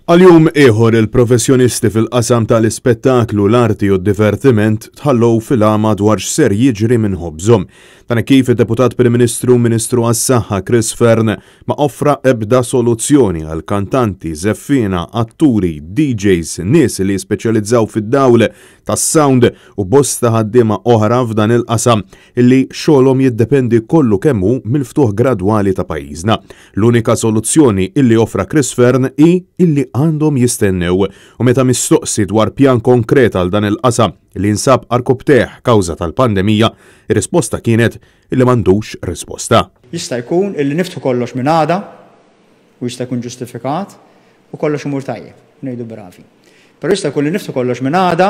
Għal jum ieħor il-professjonisti fil-qasam tal-ispettaklu, l-arti u d-divertiment tħallew fil-għama dwar x'ser jiġri minn ħobżhom. Dan kif id-Deputat Prim Ministru Ministru għas-Saħħa Chris Fearne ma offra ebda soluzzjoni għal kantanti, żeffiena, atturi, DJs, nies li jispeċjalizzaw fid-dawl, tas-sound u bosta ħaddiema oħra f'dan il-qasam illi xogħolhom jiddependi kollu kemm hu mill-ftuħ gradwali ta' pajjiżna. L-unika soluzzjoni illi offra Chris Fearne hi illi għandhom jistennew u meta mistoqsi dwar pjan konkret għal dan il-qasam li jinsab għarkupptejh kawża tal-pandemija, ir-risposta kienet illi m'għandux risposta. Jista' jkun illi niftħu kollox minn għada u jista' jkun ġustifikat u kollox imur tajjeb, ngħidu bravi. Però jista' jkun li niftħu kollox minn għada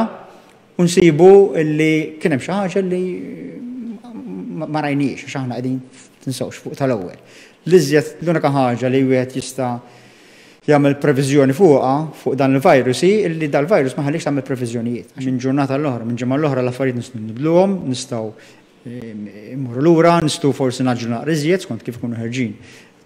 u nsibu illi kien hemm xi ħaġa li ma rajniex għax aħna qegħdin tinsewx fuq tal-ewwel. L-iżjed l-unika ħaġa li wieħed jista' jagħmel previżjoni fuqha fuq dan il-virus hi li dal-virus ma ħallikx tagħmel previżjonijiet. Minn ġurnata l-oħra, minn ġimgħa l-oħra l-affarijiet nistgħu nibdluhom, nistgħu immorru lura, nistgħu forsi ngħaġġlu naqra iżjed skont kif ikunu ħerġin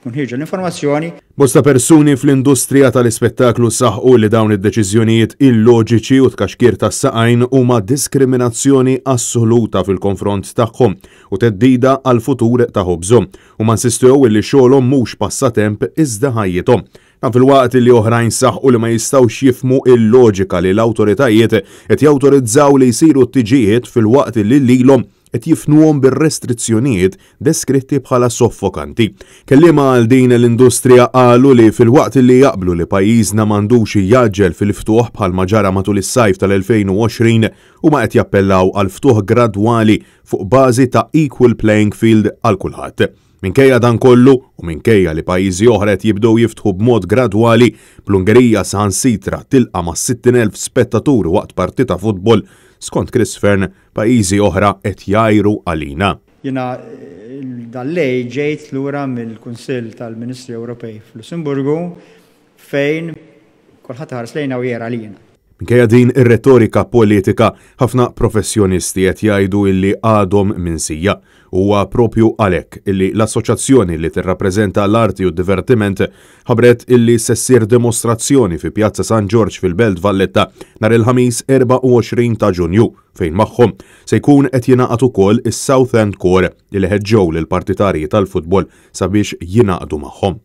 tkun ħierġa l-informazzjoni. Bosta persuni fl-industrija tal-ispettaklu saħqu li dawn id-deċiżjonijiet illoġiċi u tkaxkir tas-saqajn huma diskriminazzjoni assoluta fil-konfront tagħhom u theddida għall-futur ta' ħobżhom. Huma insistew illi xogħolhom mhux passatemp iżda ħajjithom. Dan filwaqt li oħrajn saħqu li ma jistgħux jifhmu il-loġika li l-awtoritajiet qed jawtorizzaw li jsiru t-tiġijiet filwaqt li lilhom qed jifnuhom bir-restrizzjonijiet deskritti bħala soffokanti. Kelliema għal din l-industrija qalu li filwaqt li jaqblu li pajjiżna m'għandux jgħaġġel fil-ftuħ bħalma ġara matul is-sajf tal-2020 huma qed jappellaw għal ftuħ gradwali fuq bażi ta' equal playing field għal kulħadd. Minkejja dan kollu u minkejja li pajjiżi oħra qed jibdew jiftħu b'mod gradwali, bl-Ungerija saħansitra tilqa' ma' 60,000 spettatur waqt partita futbol, skont Chris Fearne, pajjiżi oħra qed jgħiru għalina. Jiena dal-lejl ġejt lura mill-Kunsill tal-Ministri Ewropej f'Lussemburgu fejn kulħadd iħares lejna u jgħir għalina. Minkejja din ir-retorika politika, ħafna professjonisti qed jgħidu illi għadhom minsija. Huwa propju għalhekk illi l-assoċjazzjoni li tirrappreżenta l-arti u d-divertiment ħabbret illi se ssir dimostrazzjoni fi Pjazza San Ġorġ fil-Belt Valletta nhar il-Ħamis 24 ta' Ġunju fejn magħhom se jkun qed jingħaqad ukoll is-South End Core li ħeġġew lill-partitarji tal-futbol sabiex jingħaqdu magħhom.